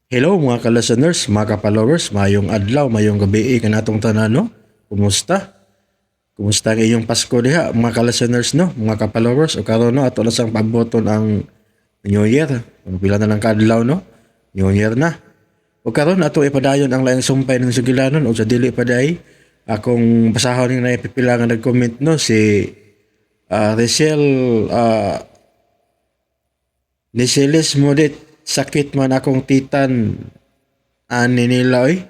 Hello mga ka-listeners, mga ka-followers, mayong adlaw, mayong gabi kanatong tanan, no? Kumusta? Kumusta ang inyong Pasko diha, mga ka-listeners, no? Mga ka-followers, o karon, no, ato na sang paboton ang New Year. Kung pila na lang kaadlaw, no? New Year na. O karon ato ipadayon ang laing sumpay ng sugilanon o sa dili pa day akong basahon ning naipipila nga nag-comment, no, si Rachel Niselis Modit, sakit man akong titan ani nila oy.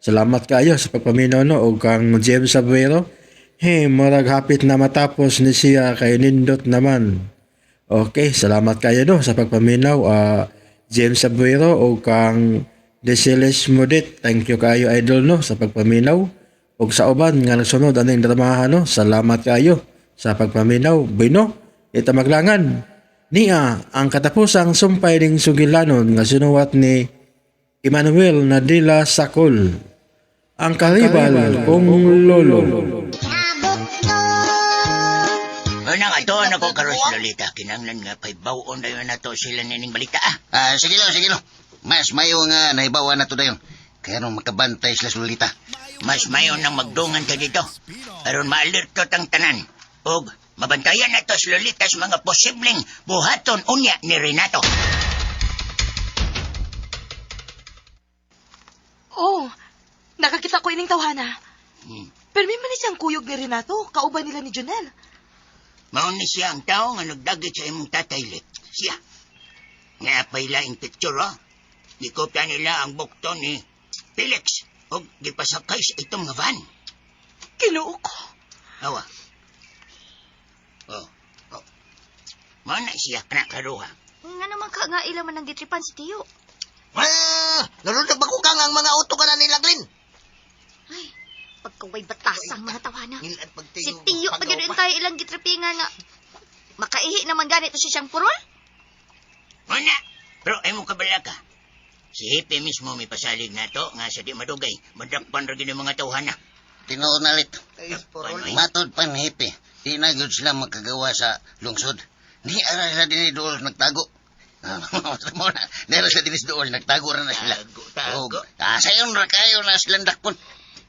Salamat kayo sa pagpaminaw, no, og kang James Abuero. Hey, murag hapit na matapos ni siya kay nindot naman. Okay, salamat kayo, no, sa pagpaminaw, James Abuero og kang Desiles Modit. Thank you kayo, idol, no, sa pagpaminaw. Og sa uban nga nagsunod aning dramahan, no, salamat kayo sa pagpaminaw. Bueno, ita maglangan. Niya ang katapusang sumpay ning sugilanon nga sinuwat ni Emmanuel Nadila Sakol. Ang karibal kong lolo. Una nga to, ako karon si Lolita. Kinanglan nga pahibaw-on dayon nato sila nining balita ah. Ah, sige lang, sige lang. Mas mayo nga nahibawa na to dayon. Kaya nung makabantay sila sa Lolita. Mas mayo nang magdungan ta dito. Aron maalerto tang tanan. Og mabantayan nato si Lolita sa mga posibleng buhaton unya ni Renato. Oh, nakakita ko ining tawhana. Pero may man siyang kuyog ni Renato, kauban nila ni Jonel. Mao ni siya ang tao nga nagdagit sa imong tatay Lit. Siya. Nga pa'y laing picture, oh. Gikopya nila ang bukto ni Felix og gipasakay sa itong nga van. Kinuo ko. Awa. Oh. Oh. Mao na siya kana karuha. Nga naman ka nga ila man ang gitripan si Tiyo. Ah, nalunod ba ko kang ang mga auto ka na nila, Glenn? Ay, pagkaway batas ang mga tawana. Ngilad pagtiyo. Si Tiyo pa gyud tayo ilang gitripingan nga. Makaihi naman ganito siya siyang purol. Mao na. Pero ay mo kabala ka. Si Hippie mismo may pasalig na to nga sa di madugay. Madakpan ra gyud ang mga tawhana. Tinuod na lit. Panoy. Matod pa ni Hippie, di na gyud sila makagawa sa lungsod. Ni ara sila dinhi dool nagtago. Mo na, ni ara sila dinhi dool nagtago ra na sila. Tago, tago. Og, sayon ra kayo na silang dakpon.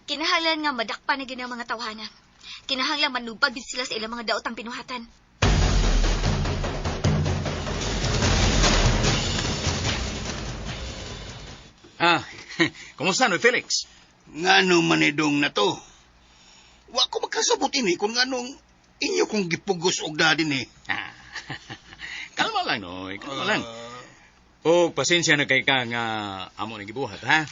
Kinahanglan nga madakpan na gyud ang mga tawhana. Kinahanglan manubag gid sila sa ilang mga daotang pinuhatan. Ah, kumusta no, Felix? Ngano manidong na to? Wa ko makasabot ini kung nganong inyo kong gipugos og dadin eh. Ah, kalma lang, noy. Kalma lang. O, pasensya na kay ka nga amo ni gibuhat, ha?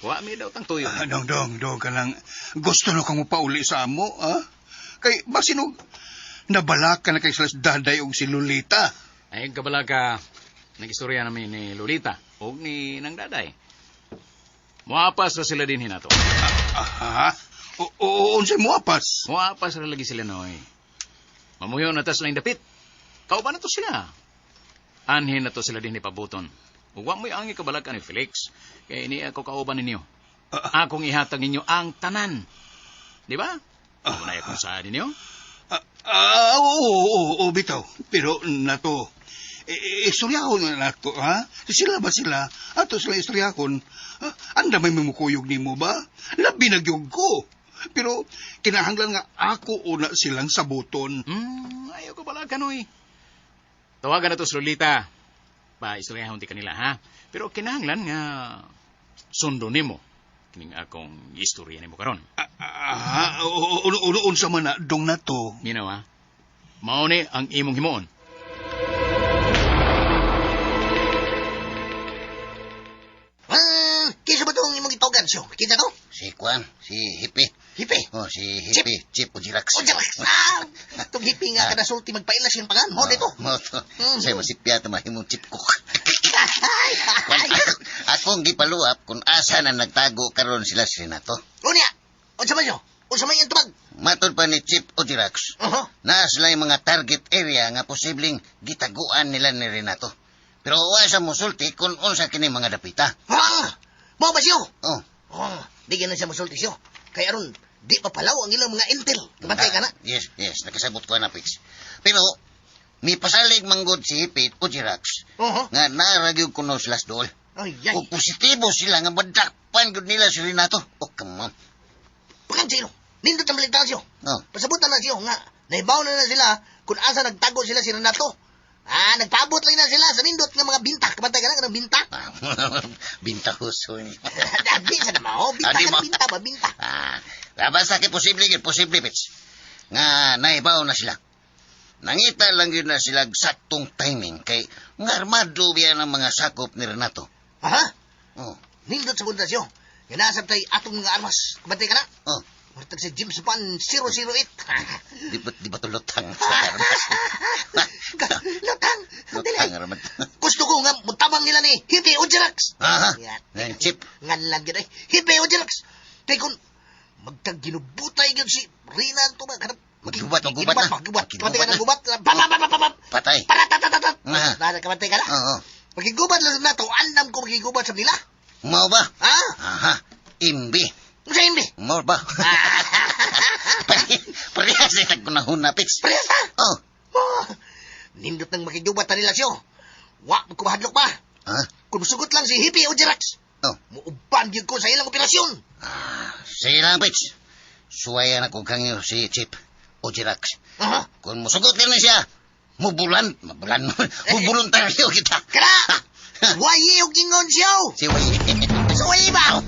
Wa mi daw tang tuyo. Ah, dong, dong, dong ka lang. Gusto no kang mapauli sa amo, ah? Kay basinog nabalaka na kay sila sa daday og si Lolita. Ay, kabala ka, nag-istorya namin ni Lolita o ni nang daday. Muapas ra sila din hinato. Ah, o, o, unsay moapas? Muapas ra lagi sila, noy. Mamuyo na tas lang dapit. Kauban na to sila. Anhin na to sila din ipabuton. Ug wa mo'y angi kabalaka ni Felix. Kay ini ako kauban ninyo. Akong ihatag ninyo ang tanan. Di ba? Ako na akong saan ninyo. Ah, ah, oo, oo, oo, bitaw. Pero nato, istoryahon na nato, ha? Sila ba sila? Ato sila istoryahon. Ah, anda may mamukuyog nimo ba? Labi na gyud ko. Pero kinahanglan nga ako una silang sabuton. Ayaw ko pala kanoy. Tawagan na to si Lolita. Pa istoryahon ti kanila, ha? Pero kinahanglan nga sundo nimo kining akong istorya nimo karon. Ah, oo, oo, oo, unsa man na dong nato. Minaw, ha? Mao ni ang imong himuon. Ah, kinsa ba tong imong gitogan siyo? Kinsa to? Si Kwan, si Hippie. Hippie. Oh, si Hippie, Chip o Jirax. O Jirax. Ah, itong hippie nga kada sulti magpaila siyang pangan. Mo dito. Mo to. Mm. Say masipya ta mahimong chip cook. Ay, Kwan, akong gipaluap kung asa na nagtago karon sila si Renato. Unya, unsa man siyo? Unsa man iyang tubag? Matod pa ni Chip o Jirax, Oho. naa sila yung mga target area nga posibleng gitaguan nila ni Renato. Pero wa sa musulti kung unsa kini mga dapita. Ah, mo ba siyo? Oh, Oh, di gyud na siya musulti siyo. Kay aron di pa palaw ang ilang mga intel. Kabantay ka na. Yes, yes, nakasabot ko na, Pix. Pero, mi pasalig manggod si Hipit o Jirax Oho. nga naaragyog kuno sila sa dool. Ay, ay. O positibo sila nga madakpan gud nila si Renato. Oh, come on. Pakan sino? Nindot ang balitaan siyo. Oh. Pasabutan na siyo nga. Naibaw na na sila kung asa nagtago sila si Renato. Ah, nagpaabot lang na sila sa nindot nga mga binta. Kabantay ka na ng binta. Binta huso ni. Di sa naman, oh. Binta Ah, di ka mo. na binta ba, binta. Ah, basta kay posible gyud, posible Pits. Nga naibaw na sila. Nangita lang yun na sila saktong timing kay nga armado biya ng mga sakop ni Renato. Aha, Oh, nindot sa punta siyo. Nga nasab tay atong mga armas. Kabantay ka na. oh, Murtag si James Bond 008. di ba tulutang sa armas? Lutang. Dili. Lutang armas. Gusto ko nga mutabang nila ni Hippie Ojerax. Aha, Yan. ng chip. Nganlan gyud ay. Hippie Ojerax. Kay kun magtag ginubutay gyud si Renato ba kanang Maggubat, maggubat na. Maggubat. Kabantay ka Maggubat ng gubat. Pa pa pa pa pa. Patay. Paratatatat. Aha. Nasa kabantay ka na. Oo. Magigubat lang na to. Andam ko magigubat sa nila. Mao ba? Ha? Aha, imbi. Sa hindi. Mao ba? Parehas na tagkunahuna, Pits. Parehas na. Oh. Oh, nindot nang makigubat na nila siyo. Wa, kumahadlok ba? Ha? Kung sugot lang si Hippie o Jerax, Oh. muuban gyud ko sa ilang operasyon. Ah, sige lang, Pits. Suwaya na kung kangyo si Chip o Jirax. Aha. Kung musugot ka na siya, mubulan, mabulan, mubuluntaryo kita. Kara! Wayi og ingon siyo! Si Way. Suwayi ba?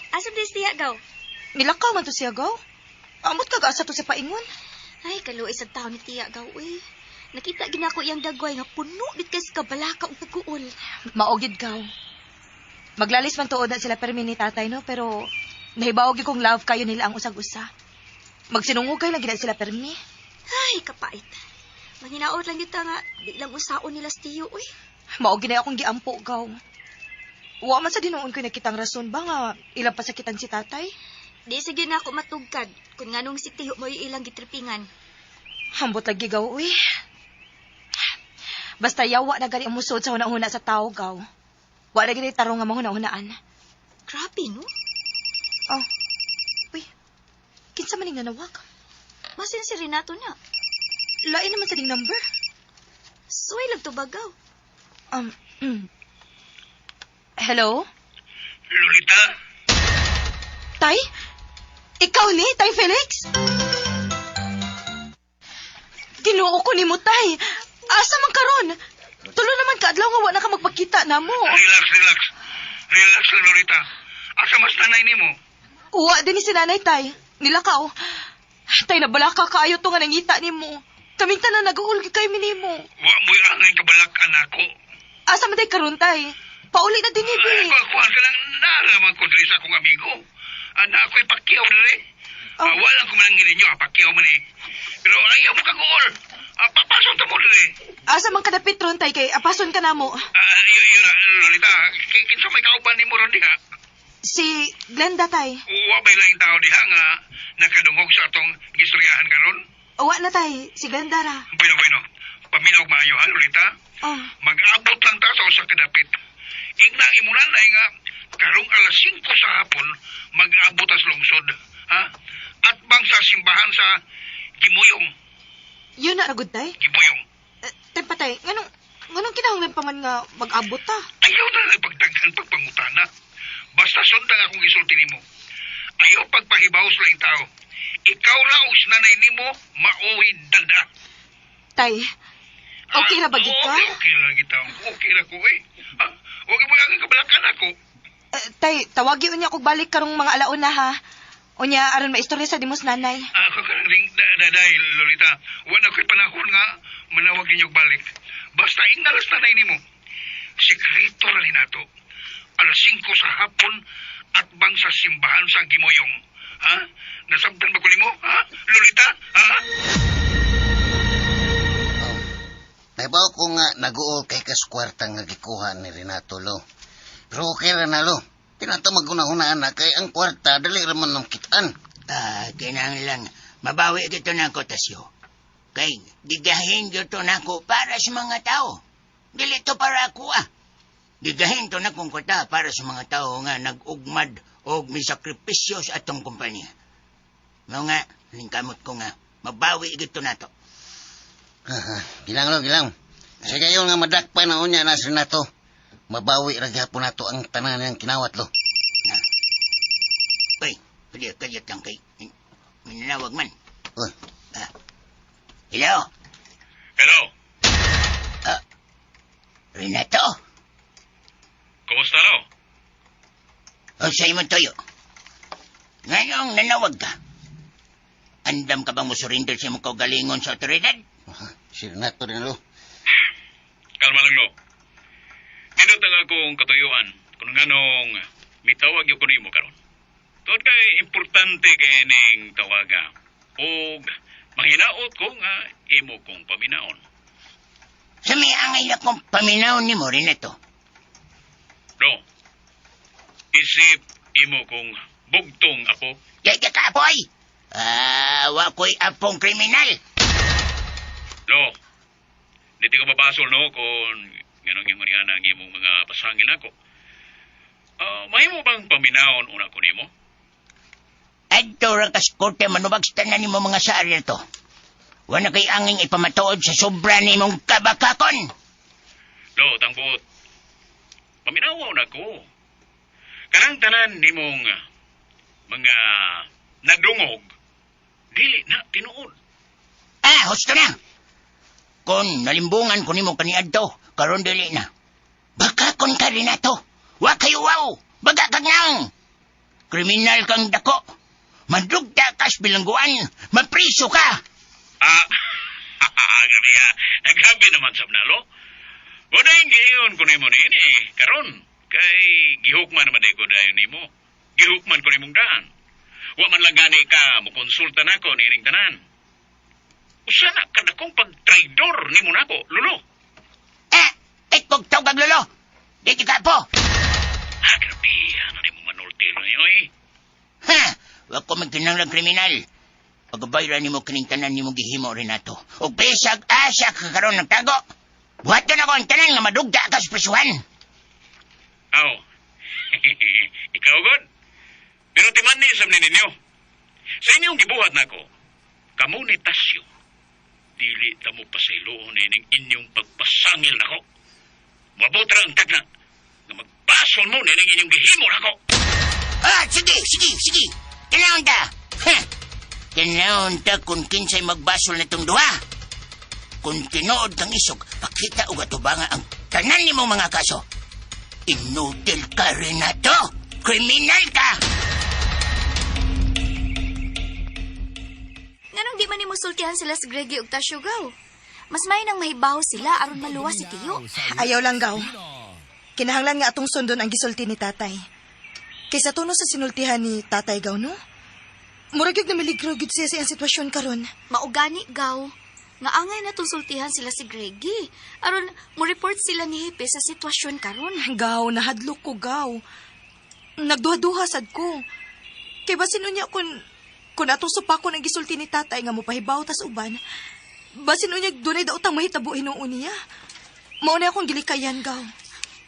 Asa ba siya gaw? Milakaw man to siya, gaw. Amot kag asa to sa paingon. Ay, kaluoy sa taon ni Tiya gaw eh. Nakita ginako iyang dagway nga puno bit kay sa kabalaka ug kaguol. Maogid gaw. Maglalis man tuod na sila permi ni tatay, no? Pero nahibaw gyud kong love kayo nila ang usag-usa. Magsinungugay lang gid na sila permi. Ay, kapait. Manghinaot lang dito nga, di lang usaon nila sa tiyo, uy. Mao gid na akong giampo gaw. Wa man sa dinuon ko nakitang rason ba nga ilang pasakitan si tatay? Di sige na ako matugkad kung nganong si tiyo mo ilang gitripingan. Hambot lagi gaw, uy. Basta yawa na gani ang musod sa huna-huna sa tao gaw. Wa lagi ni tarong nga mahuna-hunaan. Grabe, no? Oh. Uy. Kinsa man ning nanawag? Masin si Renato na. Lain naman sa ding number. Suway lang to bagaw. Hello? Lolita, Tay? Ikaw ni, Tay Felix? Ginoo ko nimo, Tay. Asa man karon? Tulo naman kaadlaw nga wa na ka magpakita namo. relax, relax. Relax lang, Lolita. Asa mas nanay nimo? Uwa din ni si nanay, Tay. Nilakaw. Tay, nabalaka kaayo to nga nangita nimo. Kaming tanan nag-uul gyud kay minimo. Wa mo'y angay kabalak, anak ko. Asa man day karon, Tay? Pauli na din ni Ay, kuwan ka lang, naaraman ko diri sa akong amigo. Anak ko'y pakiyaw diri. Oh. Ah, walang kumalangin ninyo, pakiyaw man eh. Pero ayaw mo kaguol. Ah, papasok ta mo diri. Asa man kadapit ron, Tay, kay apason ka namo. Ah, yun, yun, Lolita, kinsa may kauban nimo ron diha? Si Glenda, Tay. Wa ba'y laing tao diha nga nakadungog sa atong gistoryahan karon? Uwa na, Tay. Si Glenda ra. Bueno, bueno. Paminaw maayo ha, Lolita. Oh. Mag-abot lang ta sa usa ka dapit. Ingna ang imong nanay nga karong alas 5 sa hapon mag-abot tas lungsod, ha? At bang sa simbahan sa Gimuyong, Yun na, ragod, Tay. Gimuyong. Eh, tay, patay. Nganong kinahanglan pa man nga mag-abot ta? Ayaw na lang pagdaghan pagpangutana. Basta sundang akong gisulti nimo. Ayaw pagpahibaw sa laing tao. Ikaw ra og nanay nimo mauwi dada. Tay, okay ra ba gid ka? Okay, okay ra gid taon. Okay ra ko eh. Ha? Huwag mo ang kabalakan ako. Eh, tay, tawagi unya kog balik karong mga alauna ha. Unya aron maistorya sa dimos nanay. Ako ka ring daday, Lolita. Wala ko'y panahon nga manawag ninyo balik. Basta ingnalas nanay nimo. Sikreto ra ni nato. Alas 5 sa hapon at bang sa simbahan sa Gimoyong. Ha? Nasabtan ba ko nimo? Ha? Lolita? Ha? Oh. Naibaw ko nga nag-uol kay kas kwarta nga gikuha ni Renato, lo. Pero okay ra na, lo. Tinata magunahunaan na kay ang kwarta dali ra man ng kitaan. Ah, kinahanglan mabawi gito na ko tasyo. Kay gigahin gyud to nako para sa mga tao. Dili to para ako ah. Gigahin to na kong kota para sa mga tao nga nag-ugmad og misakripisyo sa atong kumpanya. Mao nga, lingkamot ko nga, mabawi gito nato. Gilang lo, gilang. Sa gayon nga madakpan na unya na si Renato. Mabawi ra gyapon nato ang tanan niyang kinawat lo. Uy, kadiyot lang kay. Minanawag man. Uy. Ah. Hello? Hello, Ah, Renato? kumusta lo? O sa imong toyo? Ngayong nanawag ka? Andam ka bang musurrender sa imong kaugalingon sa otoridad? Si Renato din lo. Kalma lang lo. Nindot ang akong katuyuan kung nganong mitawag yung kuno mo karon. Tuod kay importante kay ning tawaga. Og manghinaot ko nga imo kong paminaon. Sa may angay na kong paminaw ni mo, Renato. Lo, isip imo kong bugtong apo. Kaya ka, ka, apoy! Ah, wa ko'y apong kriminal. Lo, dito ka babasol no kung ganong yung nga ang imong mga pasangil ako. Mahimo bang paminaon una ko nimo? Adto ra kas korte manubag sa tanan nimo mga saar to. Wa na kay anging ipamatuod sa sobra nimong kabakakon. Lo, tangbuot. Paminaw na ko. Kanang tanan nimong mga nadungog, dili na tinuod. Ah, husto na. Kung nalimbungan ko nimo kaniadto, karon dili na. Bakakon ka Renato. Wa kayo wow. Baga kag nang. Kriminal kang dako. Madugta kas bilangguan. Mapriso ka. Ah, grabe ka. Grabe naman sa nalo. Wala yung giingon ko nimo niini eh. Karon, kay gihukman naman ko dayon nimo. Gihukman ko nimong daan. Wa man lang gani ka mokonsulta nako niining tanan. Usa na kadakong pagtraidor nimo nako, lulo. Eh, ikog tawag lolo. Di ka po. Ah, grabe, ano nimo manultilo niyo eh. Ha, wa ko magkinahanglang kriminal. Pagabayra nimo kining tanan nimo gihimo Renato. Og bisag asa ka karon nagtago. Buhaton ako ang tanan nga madugta ka sa prisuhan. Aw. Ikaw, God. Pero timan ni sa ninyo. Sa inyong gibuhat nako, kamo ni Tasyo, dili ta mo pasayloon ining inyong pagpasangil nako. Mabutra ang tagna nga magbasol mo nining inyong gihimo nako. Ah, sige, sige, sige. Tinawon ta. Ha. Tinawon ta kung kinsay magbasol na itong duha. Kung tinuod kang isog, pakita og atubanga ang tanan nimong mga kaso. Inutil ka, Renato. Kriminal ka! Nganong di man nimo sultihan sila sa Greggy ug Tasyo gaw? Mas may nang mahibaw sila aron maluwas si Tiyo. Ayaw lang gaw. Kinahanglan nga atong sundon ang gisulti ni tatay. Kaysa tuno sa sinultihan ni tatay gaw, no? Murag gyud namiligro gyud siya sa iyang sitwasyon karon. Maugani gaw. Nga angay na sultihan sila si Greggy. Aron mo report sila ni Hepe sa sitwasyon karon. Gaw, nahadlok ko gaw. Nagduha-duha sad ko. Kay basin unya kung atong supakon ang gisulti ni tatay nga mopahibaw tas uban, basin unya dunay daotang mahitabo hinuon niya. Mao na akong gilikayan gaw.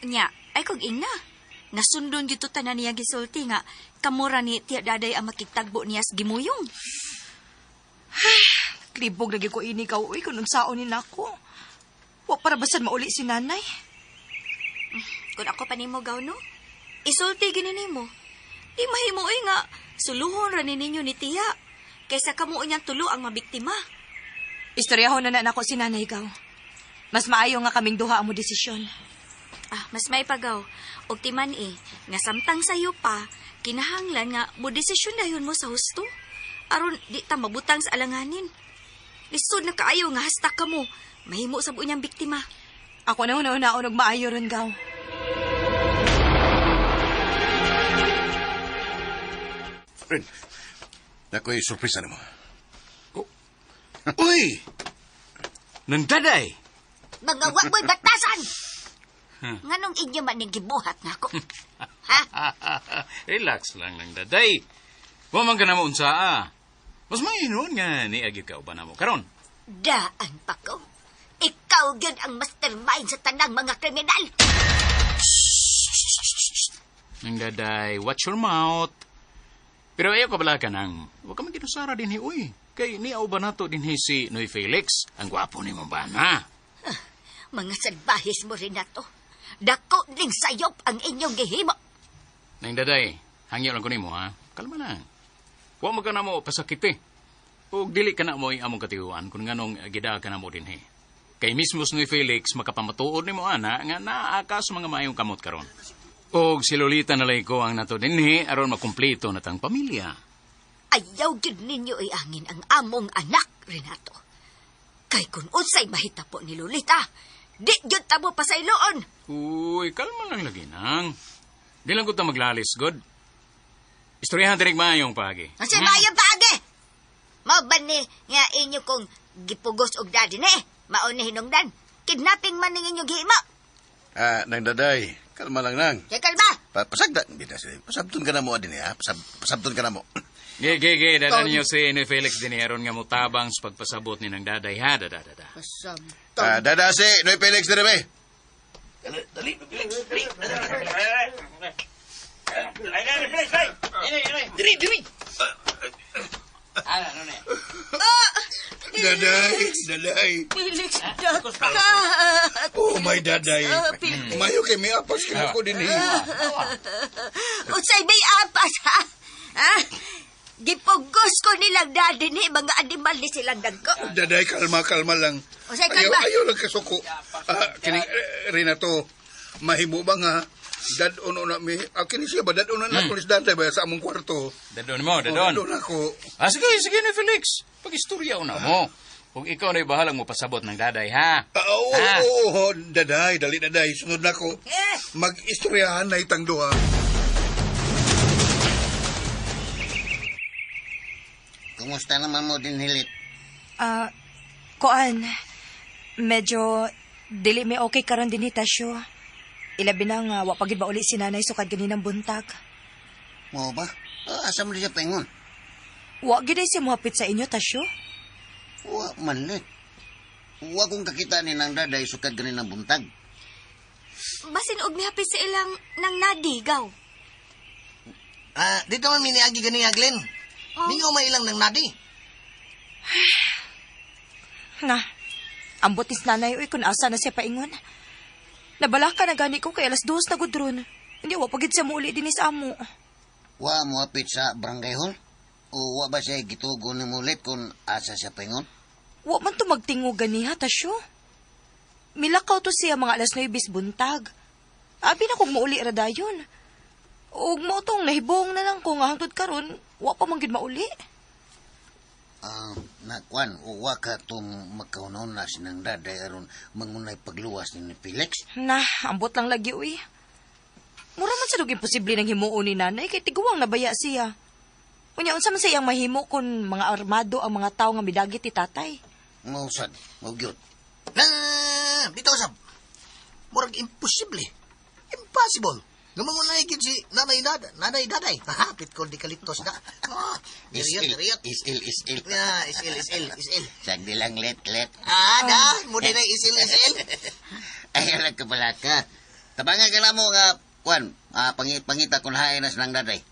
Nya, ay kog ingna. Nasundon gyud to tanan niya gisulti nga kamura ni Tiya Daday ang makigtagbo niya sa gimuyong. Klibog lagi ko ini gaw uy kung unsaon ni nako. Wa para basan mauli si nanay. Kung ako pa nimo gaw no, isulti gini nimo. Di mahimo oy nga suluhon ra ni ninyo ni Tiya. Kaysa kamo unyang tulo ang mabiktima. Istoryahon na na nako si nanay gaw. Mas maayo nga kaming duha ang mo desisyon. Ah, mas may pagaw. Og timan eh, nga samtang sayo pa, kinahanglan nga mo desisyon dayon mo sa husto. Aron di ta mabutang sa alanganin. Lisod na kaayo nga hasta ka mo. Mahimo sa unyang biktima. Ako na una-una og maayo ron gaw. Ren, nako'y surpresa nimo. Oh. Uy! Nandaday! Mga waboy batasan! Nganong inyo man ning gibuhat nako? Ha? Relax lang lang, daday. Wa man ka na mo unsa, ah. Mas mainon nga ni agi ka uban mo karon. Daan pa ko. Ikaw gyud ang mastermind sa tanang mga kriminal. Nang daday, watch your mouth. Pero ayaw ka bala ka nang, wa ka man ginusara din hi, uy. Kay niaw ba nato dinhi si Noy Felix, ang gwapo ni mong bana. Mga salbahis mo, Renato. Dako ning sayop ang inyong gihimo. Nang daday, hangyo lang ko nimo ha. Kalma lang. Wa mo ka na mo pasakit eh. Ug dili ka na mo among katihuan kung nganong gida ka na mo dinhi. Kay mismo si Noy Felix makapamatuod nimo ana nga naa ka sa mga maayong kamot karon. Og si Lolita na ko ang nato dinhi aron makumpleto na tang pamilya. Ayaw gyud ninyo iangin ang among anak, Renato. Kay kung unsay mahitapo ni Lolita, di gyud ta mo pasayloon. Uy, kalma lang lagi nang. Di lang ko ta maglalis, god. Istoryahan tinig maayong paagi. Ang hmm? mayo paagi. Mao ba ni nga inyo kong gipugos og daddy ni? Mao ni hinungdan. Kidnapping man ning inyong gihimo. Ah, nang daday, kalma lang nang. Kay kalma. Pasagda, hindi na siya. Pasabton ka na mo, din ha? Pasabton ka na mo. Ge, ge, ge, dada ninyo si Noy Felix din aron nga motabang sa pagpasabot ni nang daday ha, dada, dada. Ah, dada si Noy Felix dire be. Dali, Felix, dali. Diri, diri. Daday, daday. Felix, dakat. Oh, my daday. Felix. Mayo kay may apas ka ko din eh. Unsay may apas ha? Ha? Gipugos ko nilang daddy ni mga animal ni silang dagko. Daday, kalma, kalma lang. Unsay Ayaw, kalma? ayaw lang kasuko. Ah, kini, eh, Renato, mahimo ba nga? Dadon na mi. Ah, kini siya ba? Dadon na ako ni daday ba sa among kwarto. Dadon mo, Oh, dadon. Dadon ako. Ah, sige, sige Noy Felix. Pag-istorya na mo. Kung ikaw na'y bahalang mo pasabot ng daday, ha? Ah, oo, Ha? oo, oo, daday, dali daday. Sunod na ako. Eh, Mag-istoryahan na itang duha. Kumusta naman mo din hilit? Ah, kuan, medyo dili may okay karon din ni Tasyo. Ilabi na nga, wa pa gid ba uli si nanay sukad ganinang buntag. Mo ba? Ah, asa mo di siya paingon? Wa gid ay siya muhapit sa inyo, Tasyo. Wa man lit. Wa kong kakita ni nang daday sukad ganin ang buntag. Basin og mihapit sa ilang nang nadigaw. Ah, dito man miniagi gani Glenn. Oh. Mingaw may ilang ng nadi. Na, ambot ni nanay uy kung asa na siya paingon. Nabalaka na gani ko kay 2:00 na gudron. Hindi wa pa gid siya muuli dinhi sa amo. Wa mo apit sa barangay hall? O wa ba siya gitugo ni mulit kung asa siya paingon? Wa man to magtingo ganiha, Tasyo. Milakaw to siya mga 9:00 buntag. Abi na kong mauli ra dayon. Ug mao tong nahibong na lang ko nga hangtod karon, wa pa man gid mauli. Ah, na kwan, o wa ka tong makaunon na sinang daday aron mangunay pagluwas ni Felix? Na, ambot lang lagi uy. Mura man sa dug imposible nang himuon ni nanay kay tiguang nabaya siya. Unya unsa man sa iyang mahimo kun mga armado ang mga tawo nga midagit ni tatay. Mausad, maugyot. Na, dito usab. Murag imposible. Impossible. Nga mangunay gid si nanay daday, nanay daday. Hapit ko di kalitos na. Ah, Isil, Iriyot, iriyot. isil, isil. Ya, isil, isil, isil. Sagdi lang, let, let. Ah, da, mo din ay isil, isil. Ay, alam ka pala ka. Tabangan ka na mo nga, kwan, ah, pangita kung hain na silang daday.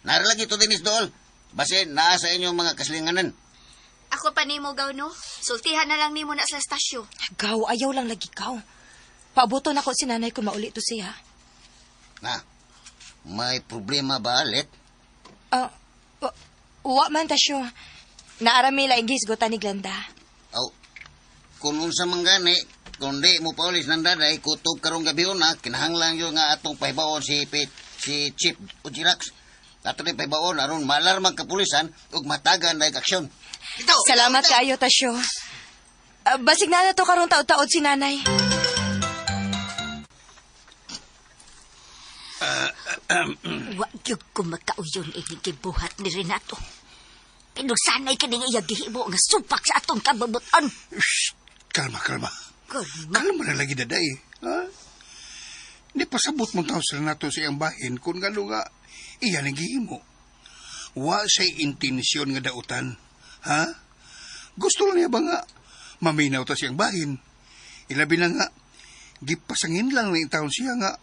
Naralagi ito dinis dool. Basin, naa sa inyong mga kaslinganan. Ako pa nimo gaw no. Sultihan na lang nimo na sa estasyo. Gaw, ayaw lang lagi kaw. Paabuton ako si nanay kung mauli to siya. Na, may problema ba, let? Ah, wa man Tasyo. Naarami la gisgutan ni Glenda. Aw, kung unsa man gani, kung di mo paulis ng daday, kutob karong gabi na, kinahanglan yun nga atong pahibaon si Pete, si Chip o Jirax. Ato ni pahibaon, aron maalarmang kapulisan ug matagan na aksyon. Ito. Salamat kaayo, Tasyo. Ah, basig na na to karon taod-taod si nanay. Wa gyud ko makauyon ini gibuhat ni Renato. Pinugsanay kini nga iya gihimo nga supak sa atong kababutan. Shh! Kalma, kalma. Kalma. Kalma na lagi daday. Ha? Di pasabot mong tao sa Renato sa iyang bahin kung ngano nga iya nang gihimo. Wa siya'y intensyon nga dautan. Ha? Gusto lang niya ba nga maminaw ta siyang bahin? Ilabi na nga, gipasangin lang na taon siya nga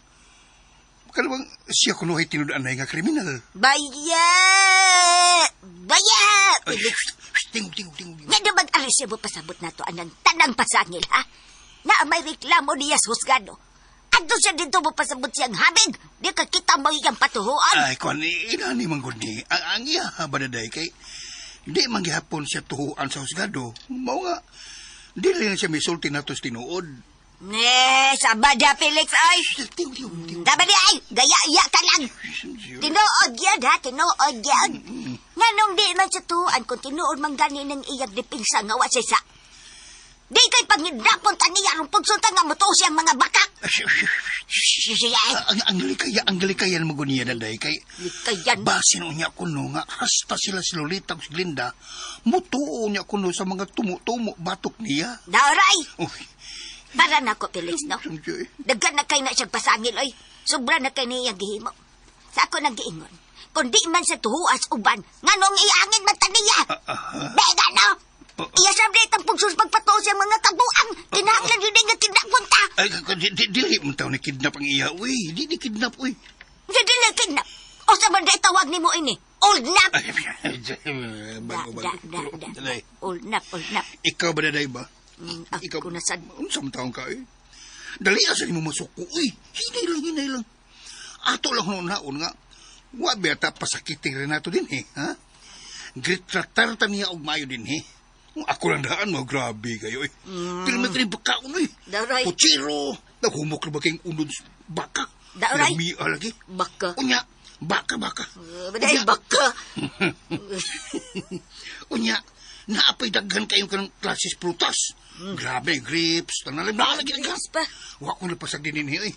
kalawang siya kuno ay tinud-anay nga kriminal. Baya! Baya! Ay, Felix, shh, shh. Tingog, tingog, tingog. Nga naman ang resibo pasabot nato anang tanang pasangil, ha? Na may reklamo niya sa husgado. Adto siya dito mo pasabot siyang habig. Di ka kita mo iyang patuhuan. Ay, kuan, inani man gud ni. Ang iya ba daday kay di man gihapon siya tuhuan sa husgado. Mao nga, di lang siya misulti nato sa tinuod. Ne, sabada Felix, ay. Tingog, tingog, tingog. Dapat di ay, gaya-iya ka lang. Tinuod yan, ha? Tinuod yan. Nganong di man sa tuan kung tinuod man gani ng iyang dipinsa nga wa siya sa. Di kay pangidapon ta niya aron pagsulta nga mutuo siyang mga bakak. Siya, Ang likayan mo niya daday kay likayan. basin unya kuno nga hasta sila si Lolita ug si Glinda mutuo niya kuno sa mga tumo-tumo batok niya. Daoray! Uy, Para na ko, Felix, no? sumjoy. Daghan na kay na siyang pasangil, oy. Sobra na kay niya gihimo. Sa ako nang giingon. Kung di man sa tuhuas uban, nganong iangin man ta niya? Bega, no? Iya sa ang pugsus pagpatuo siyang mga kabuang. Kinahanglan yun nga kidnapon ta. Ay, dili man taw ni kidnap ang iya. Uy, di ni kidnap uy. Sa dili kidnap. O sa man di tawag nimo ini? Old nap. Ay, Da, bago, da, bago. da, da. Daday, Old nap, old nap. ikaw ba daday ba? Ako na sad. Unsa man taong ka eh? Dali asa nimo masuko uy. Hinay lang, hinay lang. Ato lang naon nga. Wa beta pasakiting Renato din eh, ha? Gitratar ta niya og maayo din eh. Kung ako lang daan mo, grabe kayo eh. Pero may kini bakaon eh. Daray. Kutsiro. Naghumok na ba kayong unod sa baka? Daray. Lamia lagi. Baka. Unya, baka, baka. Baday, baka. Unya, naapay daghan kayong kanang klases prutas. Grabe, grapes, tanan na lagi daghan. Grapes pa. Wa ko napasag din ninyo eh.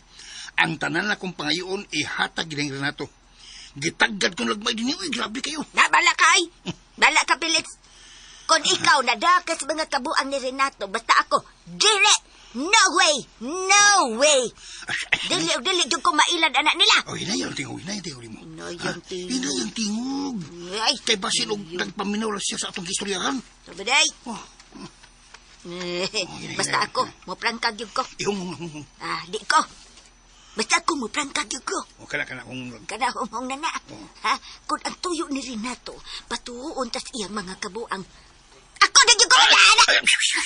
Ang tanan na kong pangayoon, ihatag gid ang Renato. Gitaggad kong lagmay din eh. Grabe kayo. Na, bala ka ay. Bala ka, Felix. Kung ikaw nadakas mga kabuang ni Renato, basta ako, dili! No way! No way! Dili, dili, yung kumailan anak nila. Oh, hinay ang tingog, hinay ang tingog mo. Hinay ang tingog. Hinay ang tingog. Ay, Kay basin og nagpaminaw lang siya sa atong istoryahan. Sabaday. Oh, Basta ako, muprangkag yun ko. ihong, hong, hong, hong. Ah, di ko. Basta ako, muprangkag yun ko. O, kana, kana, hong lang. Kana humong na na. Ha? Kung ang tuyo ni Renato, patuon tas iyang mga kabuang. Ako na gyud ko na.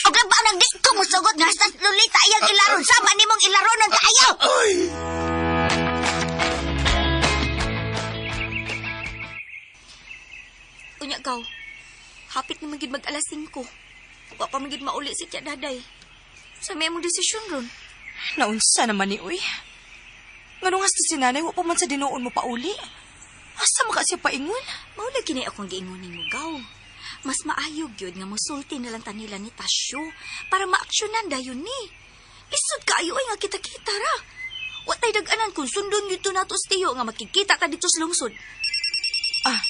Og labaw nang di ko musugot nga sa Lolita iyang ilaron sama nimong ilaron ang kaayo. Ay! Unya gaw. Hapit na magid mag alas 5. Wa pa magid mauli si Tia Daday. Sa may among desisyon ron. Naunsa naman ni uy. Nganong hasta si nanay, wa pa man sa dinuon mo pauli. Asa maka siya paingon? Mao lagi ni akong giingon nimo gaw. Mas maayo gyud nga mosulti na lang ta nila ni Tasyo para maaksyonan dayon ni. Lisod kaayo ay nga kita-kita ra. Wa tay dag-anan kung sundon gyud to nato sa tiyo nga makikita ta dito sa lungsod. Ah,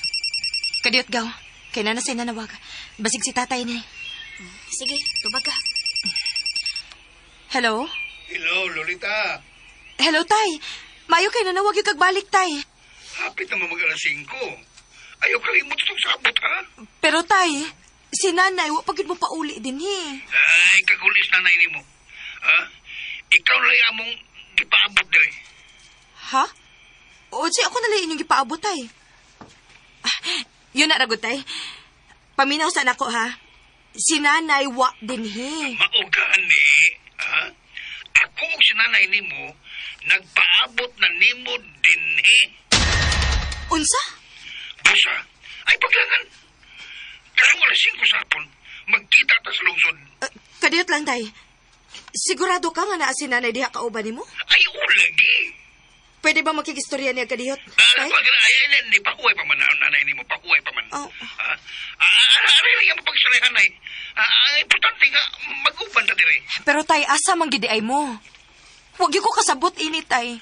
kadiyot gaw. Kay nana say nanawag. Basig si tatay ni. Sige, tubag ka. Hello? Hello, Lolita. Hello, tay. Mayo kay nanawag yung kagbalik, tay. Hapit na mag alas 5. Ayaw kalimot itong sabot, ha? Pero tay, si nanay, wa pa gyud mo pauli din he. Ay, kagulis na nai nimo. Ha? Ikaw lang among gipaabot dire. Ha? O, si ako na lang inyong gipaabot, tay. Ah, yun na, ragot, tay. Paminaw sa nako, ha? Si nanay, wa din he. Maugani, ha? Ako og si nanay nimo nagpaabot na nimo dinhi. Unsa? Busa, ay paglangan. Karong alas 5 sa hapon, magkita ta sa lungsod. Kadiyot lang, tay. Sigurado ka nga naa si nanay diha kauban nimo? Ay, ulagi. Pwede ba makikistorya niya kadiyot? Ah, Tay? pag ay, ay, ay, pahuway pa man nanay nimo, pahuway pa man. Oh. Ah, ah, aray lang mo pag-istoryahan ay. Ah, ang importante nga mag-uban ta dire. Pero tay, asa man gid ay mo? Wag gyud ko kasabot ini, tay.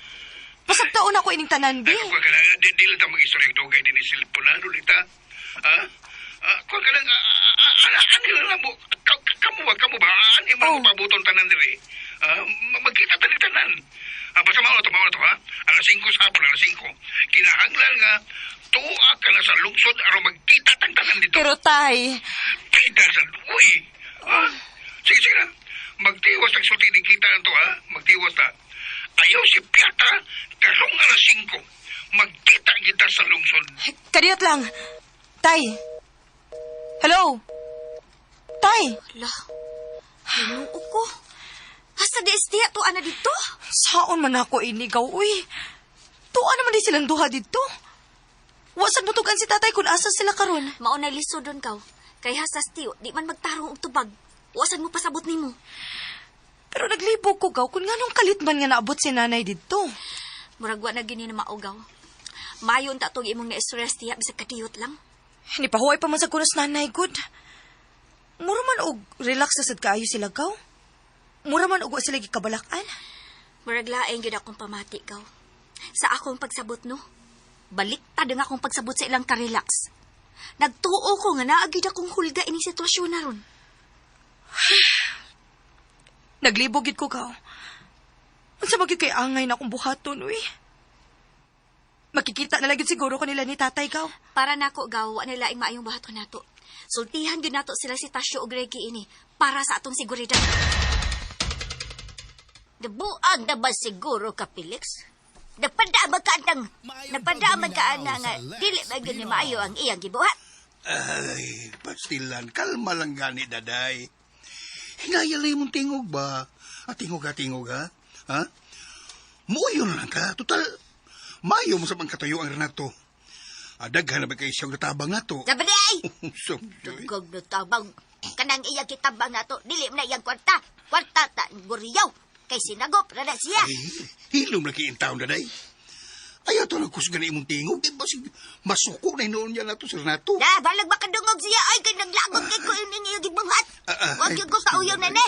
Pasagtaon ako ining tanan, bi. Ay, kuha ka na, di lang ta mag-istorya dugay din ni cellphone, ha, Lolita? Ha? Ah, kuha ka lang, ani lang mo, kamu ba, ani mo Oh. oh. pabuton tanan diri. Ah, magkita ta ni tanan. Ah, basta mao na to, ha? Alas 5 sa hapon, alas 5. Kinahanglan nga, tuwa ka na sa lungsod aron magkita tang tanan dito. Pero tay, Kita sa, uy! Ah, sige, sige na. Magtiwas ang sulti ni kita na to, ha? Magtiwas ta. Ayaw si Piata, karong alas 5. Magkita kita sa lungsod. kadiyot lang. Tay. Hello? tatay. Ala, Ginoo ko. Asa di istiya to ana dito? Saon man ako inigaw, uy. Tuwa naman di silang duha dito. Wasan mo tugan si tatay kung asa sila karon. Mao na lisod don kaw. Kay hasas tiyo, di man magtarong og tubag. Wasan mo pasabot nimo. Pero naglibog ko gaw kung nganong kalit man nga naabot si nanay dito. Murag wa na gini na maugaw. Mayon ta tong imong naistorya tiya bisag kadiyot lang. Nipahuway pa man sa kunos nanay, good. Mura man og relax na sad kaayo sila gaw. Mura man og wa sila gikabalakan. Murag laing gyud akong pamati gaw. Sa akong pagsabot no. Baliktad ang akong pagsabot sa ilang karelax. Nagtuo ko nga naa gyud akong hulga ining sitwasyon na ron. Naglibog gid ko gaw. Unsa ba gyud kay angay na akong buhaton, uy. Makikita na lang gyud siguro ko nila ni tatay gaw. Para nako gaw, wa nila laing maayong buhaton nato. Sultihan gyud nato sila si Tasyo ug Reggie ini para sa atong seguridad. Nabuang na ba siguro ka, Felix? Nagpadama ka ng... Nagpadama ka na nga, dili ba gyud ni maayo ang iyang gibuhat? Ay, pastilan, kalma lang gani, daday. Hinayalay mong tingog ba? Ah, tingog ha, tingog ha? Ha? Muyon lang ka. Total, mayo mo sa pangkatuyo ang Renato. Adaghan na ba kayo siyang natabang na to? Sabi ni ay! Sumjoy. Dugog na tabang. Kanang iyang kitabang na to, dili mo na iyang kwarta. Kwarta ta, guriyaw. Kay sinagop na na siya. Ay, hilom lagi in taon, daday. Ayaw to nagkusgan na imong tingog. Di ba sig masuko na inoon niya na to si Renato? Na, balag makadungog siya. Ay, kay naglagot kay ko ining iyang gibuhat. Huwag yung ko kauyaw na ne.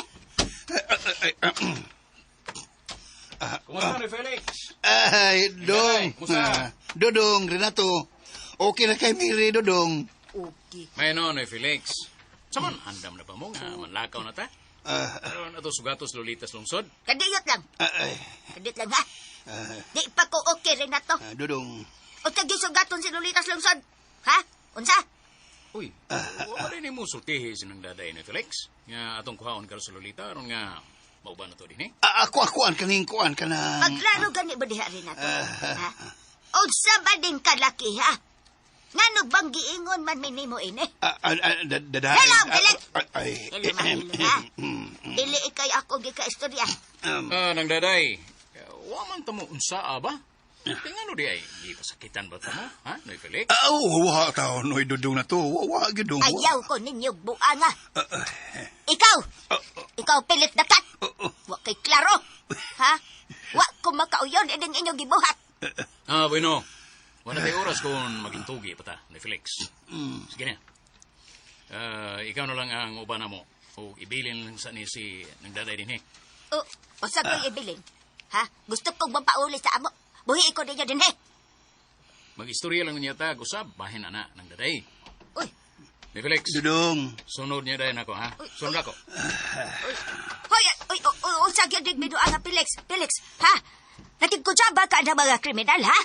Kumusta ni Felix? Ay, Dong. Kumusta? Ah, Dodong, Renato. Okay na kay Mary, Dodong. Okay. May no, ni Felix. Saman, andam na ba mo nga manlakaw na ta? Ah, Aron ato sugatos Lolitas lungsod. Kadiyot lang. ay, Kadiyot lang, ha? ah, Di pa ko okay, Renato. ah, Dodong. O kagisugaton si Lolitas Lungsod. Ha? Unsa? Uy, wa ba rin mo sultihi sinang daday ni Felix? Nga atong kuhaon karon sa Lolita, aron nga mauban na to din eh. Ah, ako, akuan, kaning kuan ka na. Maglaro gani ba diha, Renato? Ha? Unsa ba din kalaki, ha? Ngano bang giingon man minimo ini? Ah, ah, ah, daday. Hello, Ah, Felix. ah, ay. Hello, ma, hello, ha? Dili ikay ako gikaistorya. Ah, nang daday, wa man ta mo unsa ba? Tingano di ay gipasakitan ba ta mo, ha, Noy Felix? Ah, oh, wa taon, oy, Dodong na to. Wa, wa, gidong. wa. Ayaw ko ninyo buanga. Ah, ah, Ikaw! ah, Ikaw pilit na kat! ah, ah. Wa kay klaro! Ha? Wa ko makauyon ining inyong gibuhat. Ah, bueno. Wala tayo oras kung magintugi pa ta, Noy Felix. Sige na. Ah, ikaw na lang ang uban na mo. O ibilin lang sa ni si nang daday din eh. O, usa ko'y ibilin. Ha? Gusto kong mapauli sa amo. Buhi ko ninyo din, eh. Mag-istorya lang niya ta, usab, bahin ana ng daday. Uy, Noy Felix, Dodong. sunod niya dayon ako, ha? Sunod ako. Hoy, uy, uy, unsa gyud ning binuang nga Felix? Felix, ha? Natigkutsaba ka ng mga kriminal, ha?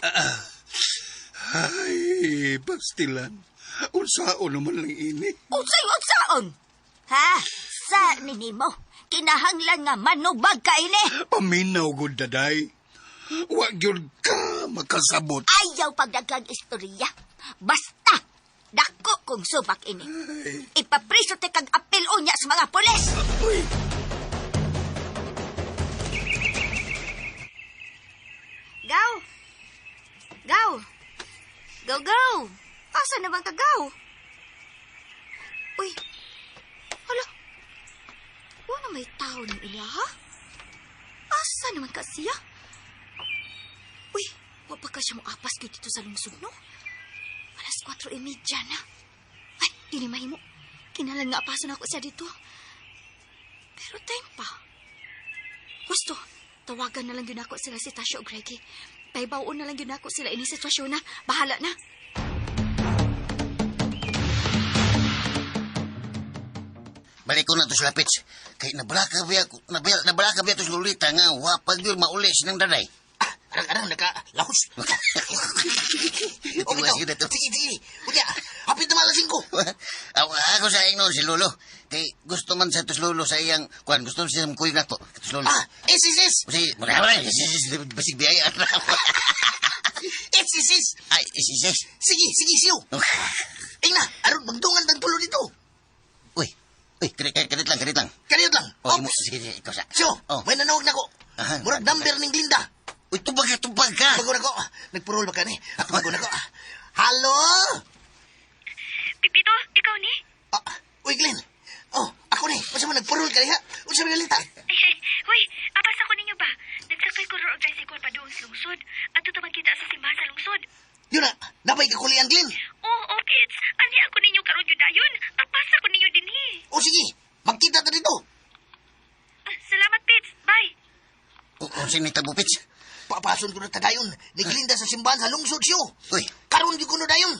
Ay, pastilan. Unsaon naman lang ini. Unsay unsaon? Ha? Sa ninimo, kinahanglan nga manubag ka ini. Paminaw gud daday. Wa gyud ka makasabot. Ayaw pagdaghang istorya. Basta, dako kong subak ini. Ipapriso te kag apil unya sa mga pulis. Uy, Gaw! Gaw! Gaw, gaw! Asa naman ka, gaw? Uy! Hala! Wala may tao ng iya, ha? Asa naman ka siya? Uy! Wa pa ka siya mo apas gyud dito sa lungsod, no? 4:30 na. Ay, di ni mahimo. Kinalan nga apason ako siya dito. Pero time pa. Gusto, tawagan na lang yun ako sila si Tasha o Greggy. Paibaon na lang yun ako sila ini sitwasyon na. Bahala na. Balik ko na to sa lapits. Kay nabalaka biya, nabalaka biya to sa Lolita nga, wapag yun mauli sinang daday. Ah, arang-arang, naka-lahos. Okay Tiwas daw. yun na to. Sige, sige. Unya, hapit na malasing ko. Ako sa ingnon si Lolo. Kay gusto man sa tos Lolo sa iyang kuan, gusto siya kuyog na to. Tos Lolo. Ah, is, is, is. Si, wala, basig biyaya. Is, is, is. Ay, is, is, is. Sige, sige, siyo. Ingna, aron magdungan tang tulo dito. Uy, Uy, kadit lang, kadit lang. Kaniyot lang. Oh, Ops. imo, sige, sige, ikaw sa. Siyo, Oh. may nanawag na ko. Aha. Murag number ning Glinda. Uy, tubag ka, tubag ka. Bago na ko. Nagpurol ba ka ni? Bago na ko. Halo? Pipito, ikaw ni? Ah, uy, Glenn. Oh, ako ni. Unsa man nagpurol ka diha? Unsa man balita? Hoy, apas ako ninyo ba? Nagsakay ko ro og tricycle padung sa lungsod. Ato ta magkita sa simbahan sa lungsod. Yun na, napay kakulian, Glenn. Oh, oh, kids. Ani ako ninyo karon gyud dayon. Apas ako ninyo dinhi. O sige, magkita ta dito. Ah, salamat, Pits. Bye. Unsa ni tabo, Pits? Papason ko na tadayon. Ni Glinda sa simbahan sa lungsod siyo. Uy. Karon gyud ko no dayon.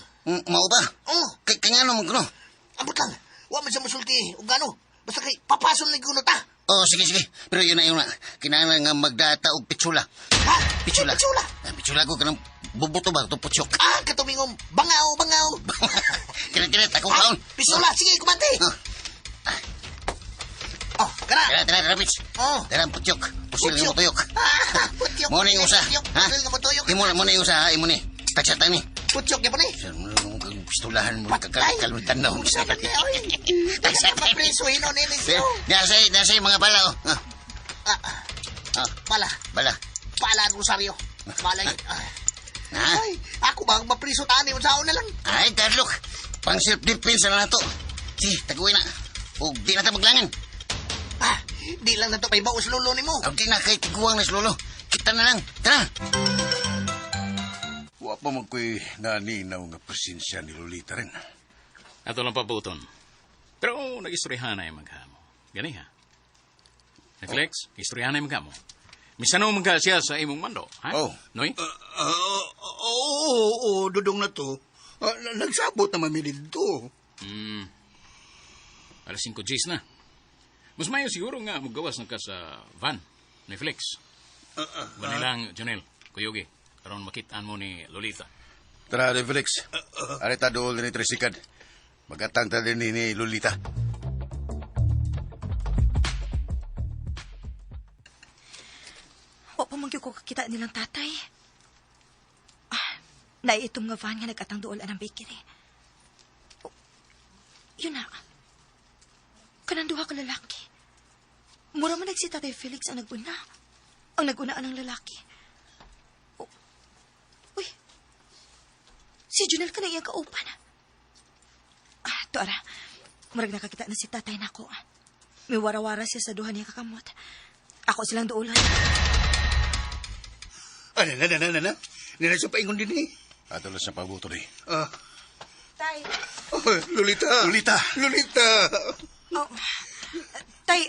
Mao ba? Oh, Kay kay ngano man kuno? ambot lang. Wa man siya musulti og gano. Basta kay papason lang kuno ta. Oh, sige, sige. Pero yun na, yun na. Kinahanglan nga magdata og pitsula. Ha? Pitsula. Pitsula. Ah, pitsula ko kanang bubuto ba? Ito putsok. Ah, katumingom. Bangaw, bangaw. Kinit, kinit. Akong Ah, kaon. Pistula, sige, kumante. Oh. Oh, kana. Tara, tara, tara, Pits. Oh. Tara, ang putyok. Pusil nga mo tuyok. Ah, putyok. Mo na yung usa. Putyok, Ha? pusil nga mo tuyok. Imo na, mo na yung usa, ha? Imo ni. Tagsata ni. Putyok niya pa ni. Sir, mo na kang pistolahan mo. Patay. Kakalmitan na. Unsa man niya, oy. Tagsata ni. Mapreso hinon ini siyo. Nasa, nasa yung mga bala, oh. Ah, Ah, ah, pala. bala. Pala ang Rosario. Pala yun. Ah. Ha? Ay, ako ba ang mapriso tani? Unsaon na lang. Ay, Carlo. Pang self-defense na na to. Sige, taguin na. O, di na ta maglangan. Ah, di lang na to may baos lolo ni mo. O, di na kay tiguang na lolo. Kita na lang. Tara. Wa pa man ko'y naninaw nga presensya ni Lolita rin. Ato lang pabuton. Pero nag-istoryahan na yung maghamo. Gani ha? Felix, istoryahan na yung maghamo. Misan mo magka siya sa imong mando, ha? Oh. Noy? Oo, oo, oo, dudong na to. Ah, nagsabot naman mi dito. Alas 5 Gs na. Mas mayo siguro nga magawas na ka sa van ni Felix. Banilang, Jonel, Kuyugi, karon makitaan mo ni Lolita. Tara, de Felix. Arita dool ni Trisikad. Magatang ta din ni Lolita. Wa pa man gyud ko kakita nilang tatay. Ah, naiitom nga van nga nagatang duol anang bakery. Oh, yun na. Kanang duha ka lalaki. Mura man nagsi Tatay Felix ang naguna. Ang naguna ang lalaki. Oh, uy. Si Junel ka na iyang kaupan. Ah, to ara. Murag nakakita na si tatay nako. May wara-wara siya sa duha niya kakamot. Ako silang duolan. Ano, na, na, na, na, na. Nila sa paingon din eh. Ato lang sa pabuto ni. Ah, Tay. oh, Lolita. Lolita! Lolita. Oh. Tay,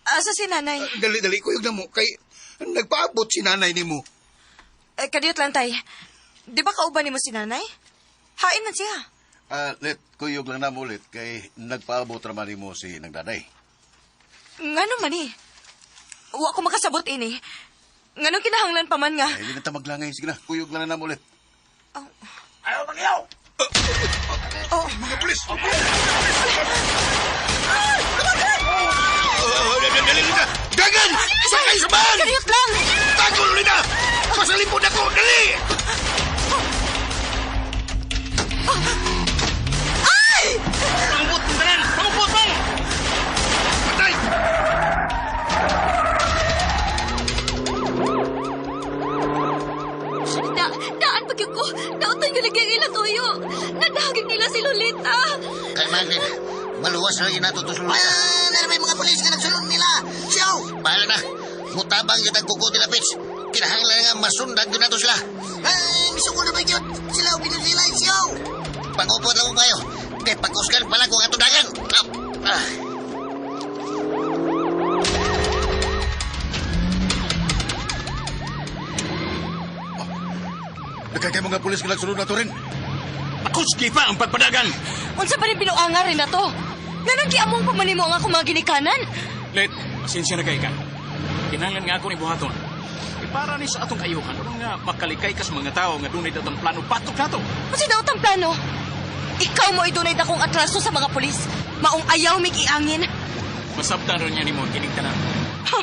asa si nanay? Dali, dali, kuyog na mo. Kay, nagpaabot si nanay ni mo. Eh, kadiyot lang, tay. Di ba kauban nimo si nanay? Hain man siya. Ah, let, kuyog lang na mo ulit kay nagpaabot raman nimo si nagdaday. Ngano man eh. Wa ko makasabot ini. Nganong kinahanglan pa man nga. Ay, hindi na ta maglangay. Sige na, kuyog lang na mo ulit. Oh. Ayaw, mangyaw! Oh. Mga pulis! Dali, dali, Lolita! Dagan! Sakay sa van! Kadiyot lang! Tago, Lolita! Pasalipod ako! Dali! Ay! Pangupot ng tanan! Pangupot mo! Patay! Daan pag ko. Dautan ko lagi ang ilang tuyo. Nadagig nila si Lolita. Kalma, Glenn. Maluwas na lagi nato to sa Lolita. Ah, meron may mga pulis nga nagsulod nila. Siyo! Bahala na. Mutabang kita kuko nila, Pits. Kinahanglan nga masundan yun nato sila. Ay, misuko na ba yun? Sila, ubigyan sila, siyo! Pangupot lang ko kayo. Kay pagkusgan pala kung ato dagan. Ah. Nagkakay mga pulis nga nagsunod na to rin. Pakusgi pa ang pagpadagan! Unsa pa rin binuanga rin na to? Nganong giamong pa man nimo ang akong mga ginikanan? Let, pasensya na kay ka. Kinahanglan nga ako ni buhaton. E para ni sa atong kayuhan, aron nga makalikay ka sa mga tao nga dunay datang plano batok nato. Unsa daw tang plano? Ikaw mo idunay dakong atraso sa mga pulis. Maong ayaw mig iangin. Masabtan ron niya nimo kining tanan. Ha,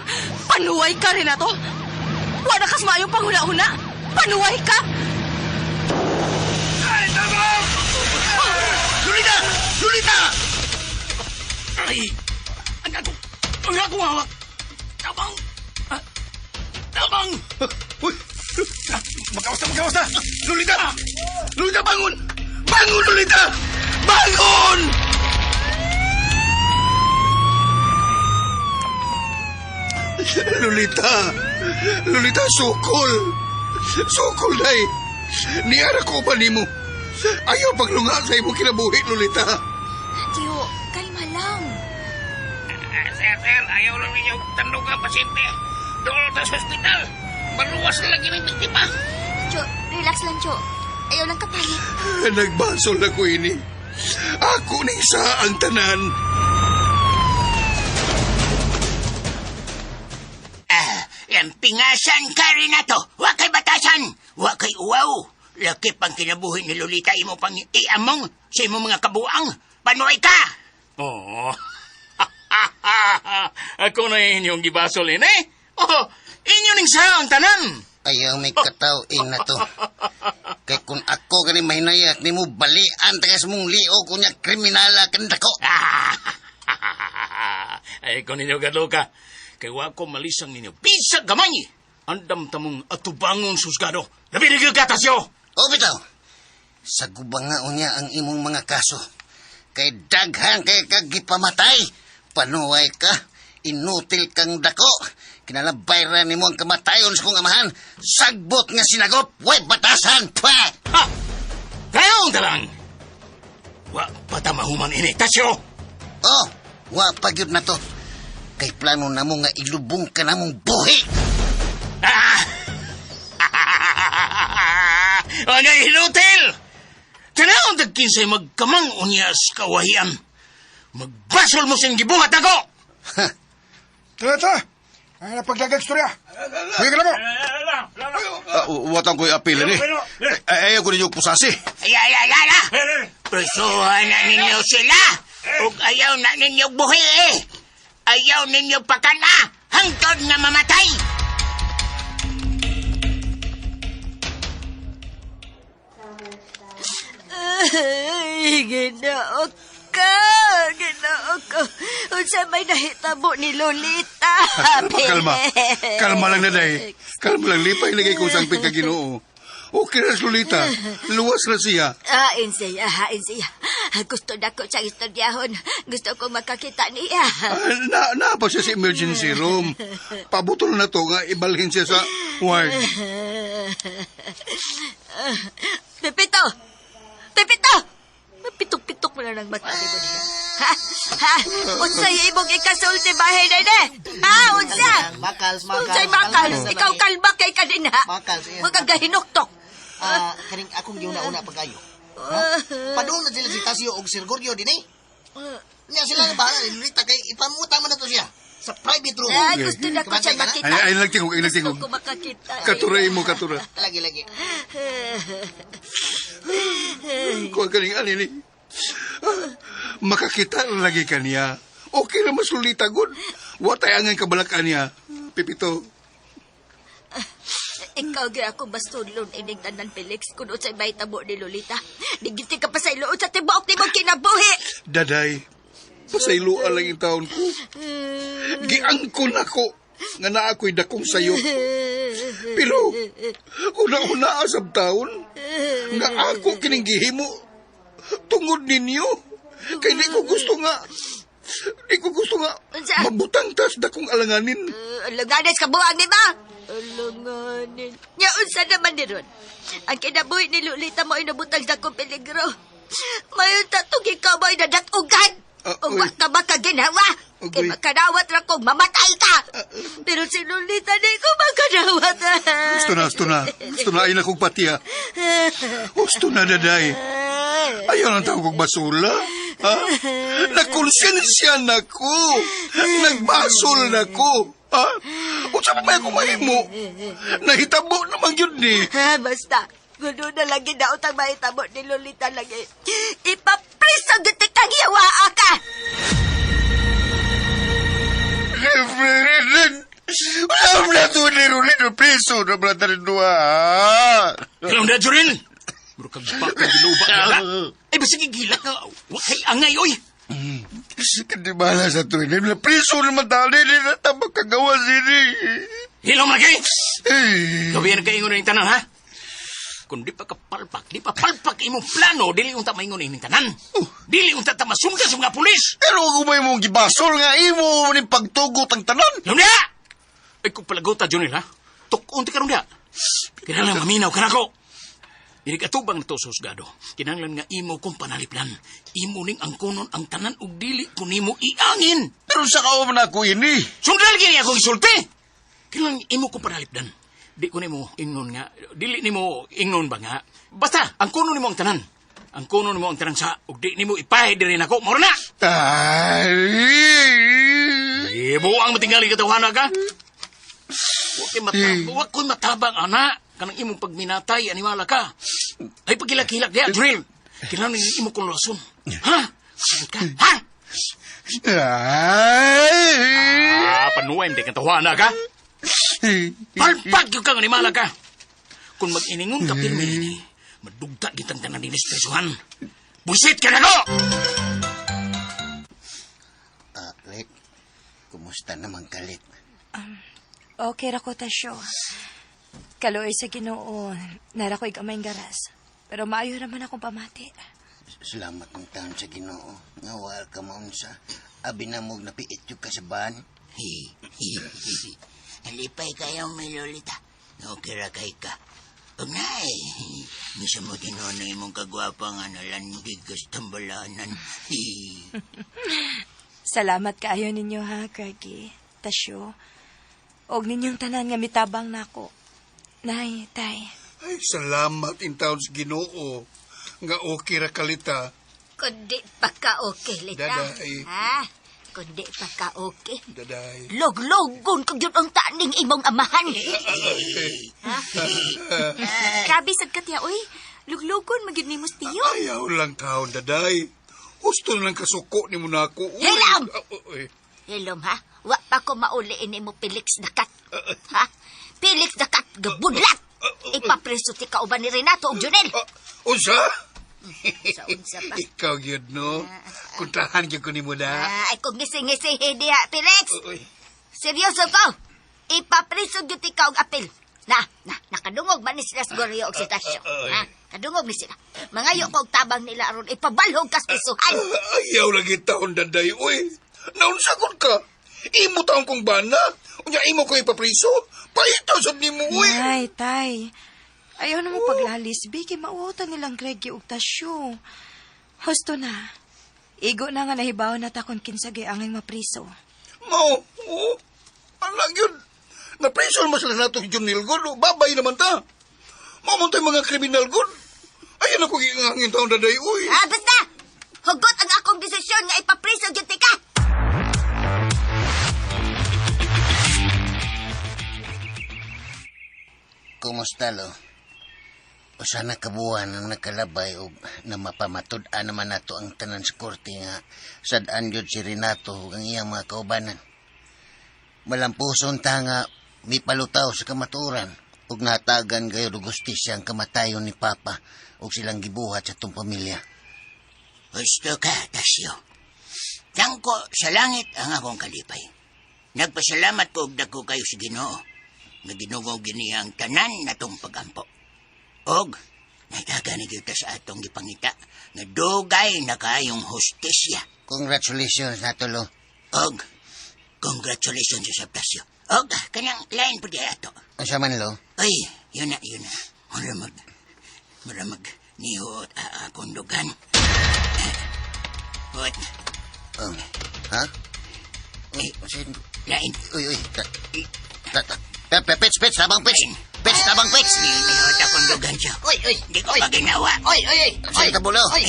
panuway ka rin ato. Wala kas maayong panghuna-huna. Panuway ka! Ay, tama! Lolita! Lolita! Ay! Kamusta? Lolita! Lolita, bangon! Bangon, Lolita! Bangon! Lolita! Lolita, sukol! Sukol, day! Niara ko ba nimo? Ayaw paglunga sa imong kinabuhi, Lolita. Tiyo, kalma lang. Sir, sir, ayaw lang ninyo tandog ang pasyente. Doon ta sa ospital. Maluwas na lagi ng biktima. Tiyo, relax lang, Tiyo. Ayaw lang kapalit. Nagbasol na ko ini. Ako ni isa ang tanan. Ah, lampingasan ka rin na to. Wa kay batasan. Wa kay uwaw. Laki pang kinabuhi ni Lolita imo pang iamong sa imong mga kabuang. Panuay ka! Oo. Ako na inyong gibasol ini. Oh, inyo ning sa ang tanan. Ayaw may katawin na to. Kay kung ako gani mahinayak nimo balian tagas mong liog unya kriminala kanda ko. Ay ko ninyo gadloka. Kay wa ko malisang ninyo. Bisa gamay. Andam tamong atubangon susgado. Labi ni gyud katasyo. O bitaw. Sa gubang nga unya ang imong mga kaso. Kay daghan kay kag gipamatay. Panuway ka. Inutil kang dako. Kinalabay ra nimo ang kamatayon sa kong amahan. Sagbot nga sinagop, way batasan. Pwa! Ha! Kayo talang. Wa pa ta mahuman ini tasyo. Oh, wa pa gyud na to. Kay plano namo nga ilubong ka namong buhi. Ah! Angay inutil! Tanaw dagkin sa'y magkamang unyas kawahian. Magbasol mo siyang gibuhat ako! Tara, tara! Ay, napagdagang istorya. Sige ka na mo. Watang ko'y apil ni. Ay, ayaw ko ninyo pusasi. Ay, ay, ay, ay, ay. Presuhan na ninyo sila. Ug ayaw na ninyo buhi eh. Ayaw ninyo pakana hangtod na mamatay. Ay, Ginoo ka! Ginoo ko! Unsa may nahitabo ni Lolita? Kalma, kalma. Kalma lang na, day. Kalma lang. Lipay lagay ko sangpit ka Ginoo. Okay na, Lolita. Luwas na siya. Hain siya, hain siya. Gusto na ko siyang istudyahon. Gusto ko makakita niya. Ah, na pa siya sa emergency room. Pabutol na to nga ibalhin siya sa ward. Pepito! Pepito! Pitok-pitok mo na ng mata ni mo niya. Ha? Ha? Unsay imong ikasulti bahay na ini? Ha? Unsa? Bakals, bakals. Unsay bakals? Ikaw kalma kay kanina. Bakals, iya. Magagahinuktok. Ah, kaning akong giuna-una pa kayo. Ha? Padung na sila si Tasio og Sir Gorgio din eh. Nya sila na bahala ni Lolita kay ipamutang man na to siya sa private room. Ah, gusto na ko siya makita. Ay, ay, nagtingog, ay, nagtingog. Gusto ko makakita. Katura mo, katura. Lagi, lagi. Kuha ka ning ani ni. Makakita na lagi ka niya. Okay na mas Lolita, good. Watay ang kabalakan niya. Pipito. Ikaw gyud ako bastudlon ining tanan Felix kun unsay mahitabo ni Lolita. Digiti ka pa sa iluod sa tibuok nimong kinabuhi. Daday, pasayloa lang yung taon ko. Giangkon ako nga naa ako'y dakong sayo. Pero, una-una asab taon, nga ako kining gihimo tungod ninyo. Kay di ko gusto nga, Unsa? mabutang tas dakong alanganin. Alanganin sa kabuang, di ba? Alanganin. Nya, unsa naman ni Ron? Ang kinabuhi ni Lolita mo ay nabutang sa akong peligro. Mayon tatong ikaw mo ay nadatugan. O wa ka ba kaginawa? Kay makanawat ra kong mamatay ka. Pero si Lolita di ko makanawat. Gusto na, gusto na. Gusto na, ay na kong patiya. Gusto na, daday. Ayaw ng tawag kong basula. Ha? Nakonsensya na ko. Nagbasol na ko. Ha? Unsa pa may akong mahimo? Nahitabo naman yun ni. Ha, basta. Gulo na lagi na utang mahitabo ni Lolita lagi. Ipapriso giti kang yawaa ka! Wala mo na ito ni Rulin, preso na pala tayo duha. Hello na, Jurin! Bro kag baka ginuba ka. Ay, basta gigila ka. Wa kay angay, oy! Kandi bahala sa tuwin. Preso naman tayo. Hindi na tabang kagawa sini. Hilom lagi! Gabihan ka ingon ng tanan, ha? Kung di pa ka palpak, di pa palpak imong plano, dili unta maingon ining tanan. Dili unta ta masundan sa mga pulis. Pero kung may mong gibasol nga, imo ni pagtugot ang tanan. Lunya! Ay, kung palagota, Junil, ha? Tukon ti karon diha. Kinahanglan maminaw ka nako. Inig atubang na to sa husgado. Kinahanglan nga imo kong panaliplan. Imo ning angkonon ang tanan ug dili ko nimo iangin. Pero sa kaom na ako ini. Sundal gini ako gisulti. Kinahanglan imo kong panalipdan. Di ko nimo ingon nga, dili nimo ingon ba nga. Basta angkonon nimo ang tanan. Angkonon nimo ang tanang sa ug di nimo ipahid diri nako. Mao na. Ay! Ibo ang matingali katawhana ka. Wa ko'y matabang, ana. Kanang imong pagminatay, animala ka. Ay, pagkilak-hilak diya, drill. Kinahanglan imo kong lason. Ha? Sagot ka, ha? Ay! Ah, panuway, hindi katawana ka. Palpag yun kang animala ka. Kung mag-iningon ka, pirmi ini, madugta gitang tanan dinis presuhan. Busit ka na ko! Lit, kumusta naman ka, Lit? Okay ra ko, Tasyo. Kaluoy sa Ginoo, nara ko'y gamay garas. Pero maayo naman akong pamati. Salamat ng taon sa Ginoo. Nga wal ka maunsa. Abi na mo napiit yung ka sa ban. Nalipay kayo, may lolita. Okay ra kay ka. Pag na eh, misa mo tinunoy mong kagwapa nga nalandig ka sa tambalanan. Salamat kaayo ninyo ha, Greggy. Tasyo. Og ninyong tanan nga mitabang nako. Nay, tay. Ay, salamat in taon sa Ginoo. Nga okay ra kalita. Kundi pa ka okay, Lita. Daday. Ha? Kundi pa ka okay. Daday. Loglogon kag yun ang taning imong amahan. Ha? Grabe sad ka tiya, oy. Luglugon magyud nimo tiyo. Ayaw lang taon, daday. Gusto na lang kasuko ni mo na ako. Uy. Hilam! Uy. Hilom ha? Wa pa ko mauli ini mo Felix Dakat. Ha? Felix Dakat gabudlat. Ipapreso ti kauban ni Renato ug Junel. Unsa? Sa unsa pa? Ikaw gyud no. Kuntahan gyud ko nimo na. Ay kung ngisi-ngisi diha Felix. Seryoso ko. Ipapreso gyud ti ka og apel. Na, na, nakadungog ba ni sila sa Gorio og si Tasyo? Ha? Kadungog ni sila. Mangayo ko og tabang nila aron ipabalhog kas prisuhan. Ayaw lagi taon daday uy. Naunsa kon ka? Imo taon kong bana. Unya imo ko ipapriso. Paitaw sad nimo uy. Nay, tay. Ayaw na mo paglalis, Bi, kay mauutan nilang Greggy ug Tasyo. Husto na. Igo na nga nahibaw na ta kung kinsa angay mapriso. Mao, oo. Ala gyud. Napriso man sila nato si Junil God. Babay naman ta. Mao man tay mga kriminal God. Ayun ako giingangin taon daday uy. Ah, basta! Hugot ang akong desisyon nga ipapriso gyud ti ka. Kumusta, lo? Usa na kabuhan ang nakalabay o na mapamatud-an naman nato ang tanan sa korte nga sad-an yun si Renato ug ang iyang mga kaubanan. Malampuson ta nga mipalutaw sa kamatuoran ug natagan gayud og hustisya ang kamatayon ni Papa ug silang gibuhat sa atong pamilya. Gusto ka, Tasyo. Tangko sa langit ang akong kalipay. Nagpasalamat ko og dako kayo sa Ginoo. Nga ginugog gini ang tanan natong pagampo. Og, nagtaga ni kita sa atong gipangita nga dugay na kayong hustisya. Congratulations nato, lo. Og, congratulations sa Tasyo. Og, kanang lain po di ato. Unsa man, lo? Ay, yun na, yun na. Muramag, nihuot akong dugan. What? Ha? Eh, lain. Uy, uy. Pets, pets, tabang pets. Pets, tabang pets. Nihuot akong dugan siya. Uy, uy. Di ko pa ginawa. Uy, uy, uy. Saan ka bulo? Uy.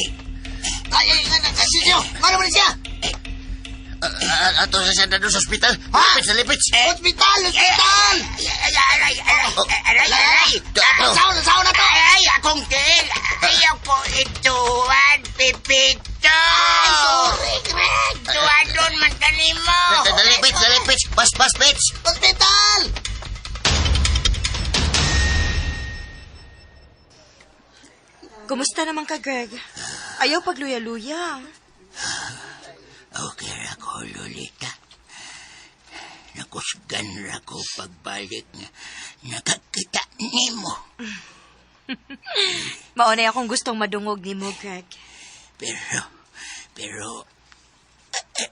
Ay, ay, ay, ay, Ano man siya? Ato sa siya sa ospital. Ha? Lipits, lipits. Hospital, hospital! Ay, aray, aray, aray, aray. Saw na to! Ay, akong tiil. Ayaw ko ituan, Pipito. Ay, sorry, Greg! Tuan doon man kanimo. Dali, pets, dali, pets. Pas, pas, pets. Hospital! Kumusta naman ka, Greg? Ayaw pagluya-luya. Okay ra ko, Lolita. Nakusgan ra ko pagbalik nga nakakita nimo. Maunay akong gustong madungog ni mo, Greg. Pero,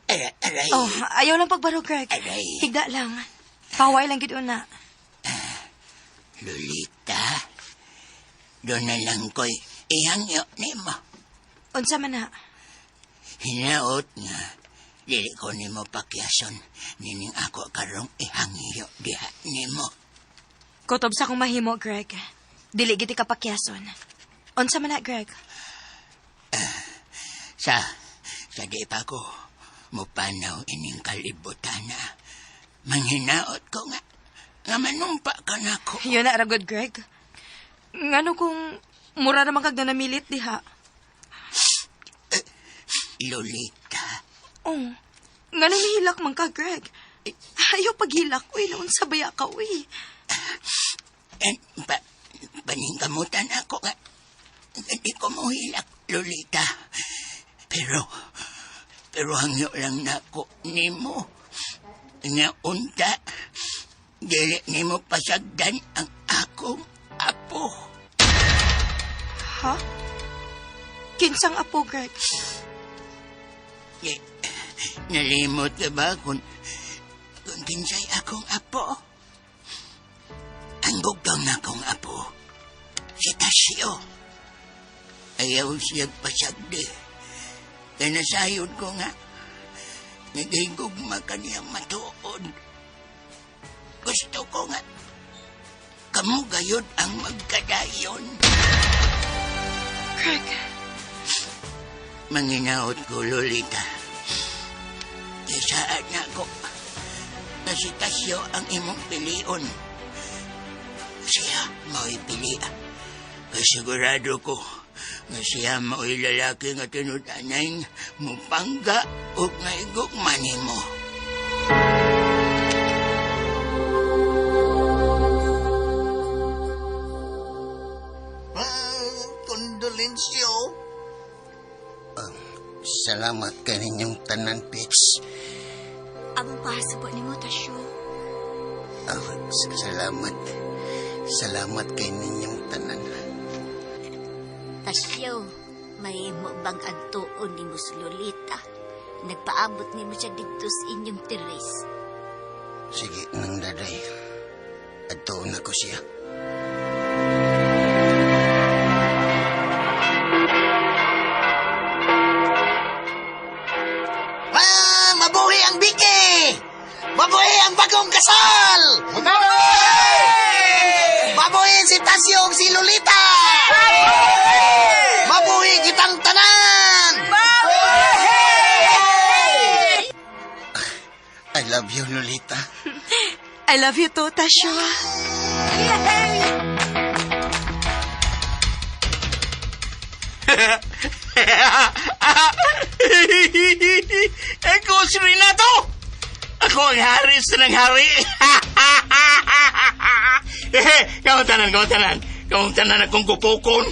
aray, aray. Oh, ayaw lang pagbaro, Greg. Aray. Higda lang. Paway lang gid una. Lolita, doon na lang ko'y ihangyo nimo. Unsa man na? Hinaot nga, dili ko nimo pakyason, nining ako karong ihangyo diha nimo. Kutob sa akong mahimo, Greg. Dili gid ka pakyason. Unsa man na, Greg? Sa di pa ko, mupanaw ining kalibutan na. Manghinaot ko nga, nga manumpa ka na ko. Yun na, ragod, Greg. Ngano kung mura naman kag nanamilit diha? Lolita. Oh, ngano nihilak man ka, Greg? Ayaw paghilak, uy. Noon sa baya ka, uy. Eh, paningkamutan ako nga. Hindi ko mohilak, Lolita. Pero hangyo lang na ako nimo. Nga unta, dili nimo pasagdan ang akong apo. Ha? Kinsang apo, Greg? Eh, nalimot ka ba kung kinsay akong apo? Ang bugtong na akong apo, si Tasio. Ayaw siya pasagdi. Kaya nasayod ko nga, nagigugma kaniyang matuod. Gusto ko nga, kamu gayod ang magkadayon. Greg. Manginaot ko, Lolita. Isaad na ako na si Tasyo ang imong pilion. Siya mao'y pilia. Kasigurado ko nga siya mao'y lalaki nga tinud-anay mupangga o nga igugma nimo. Kondolensyo. Salamat kaninyong tanan, Pits. Among pahasabot nimo, Tasyo. Salamat. Salamat kay ninyong tanan. Tasyo, may mo bang adtuon ni Mus Lolita? Nagpaabot ni mo siya dito sa inyong teres. Sige, nang daday. Adtuon ako siya. Mabuhi ang Biki! Mabuhi ang bagong kasal! Mabuhi! Mabuhi si Tasyo ug si Lolita! Mabuhi! Mabuhi kitang tanan! Mabuhi! I love you, Lolita. I love you too, Tasyo. Ako si Renato! Ako ang hari sa ng hari! Kamu tanan, kamu tanan. Kamu tanan akong gupukon.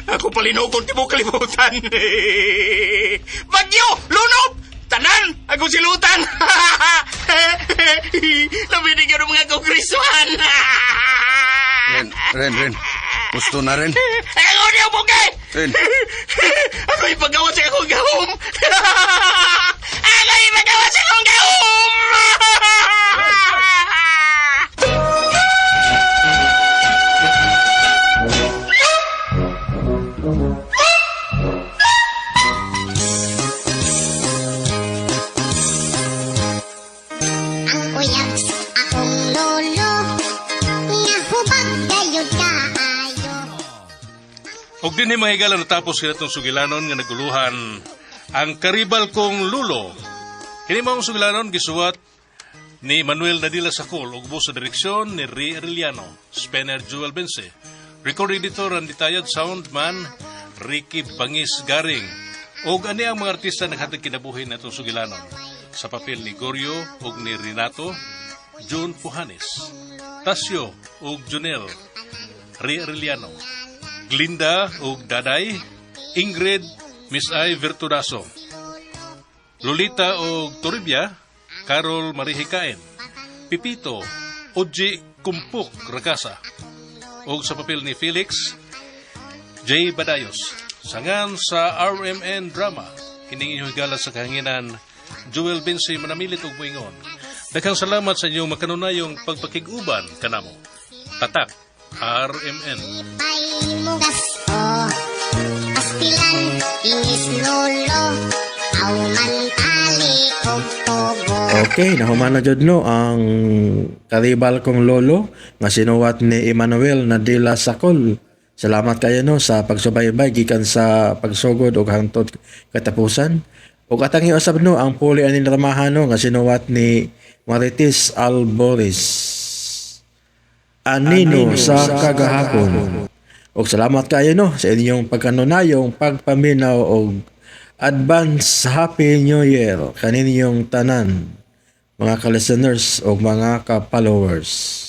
Ako palinukon tibok kalibutan. Bagyo! Lunob! Tanan! Ako silutan! Labi ni mga kongresuhan! Ren. Gusto na rin. Ako niyo, bugay! Ren. Ako ipagawa sa akong gahom! Ako ipagawa sa akong gahom! Ang uyab sa akong lolo nga hubag gayud kaayo. Og dinhi mga higala natapos sila itong sugilanon nga naguluhan ang karibal kong lulo. Kini maong sugilanon gisuwat ni Manuel Nadila Sakol ug sa direksyon ni Ri Arellano, Spencer Jewel Bense. Record editor Randy Tayad, soundman Ricky Bangis Garing. Og ani ang mga artista naghatag kinabuhi na itong sugilanon. Sa papel ni Gorio ug ni Renato, June Puhanes, Tasyo ug Junel, Ri Arellano, Glinda ug Daday, Ingrid Miss I Virtudaso, Lolita ug Toribia, Carol Marihikaen, Pipito, Oji Kumpuk Rakasa, ug sa papel ni Felix, J. Badayos. Sangan sa RMN Drama, kining inyong higala sa kahanginan, Joel Vinci manamilit og moingon. Daghang salamat sa inyong makanunayong pagpakig-uban kanamo. Tatak RMN. Ay mugas o pastilan ingis lolo aw mantali og tubo. Okay, nahuman na jud no ang Karibal Kong Lolo nga sinuwat ni Emmanuel Nadila Sakol. Salamat kayo no sa pagsubaybay gikan sa pagsugod ug hangtod katapusan. Ug atang usab no ang Puli aning dramahan no nga sinuwat ni Marites Alboris. Anino sa Kagahapon. Og salamat kayo no sa inyong pagkanunayong pagpaminaw og advance Happy New Year kaninyong tanan, mga ka-listeners o mga ka-followers.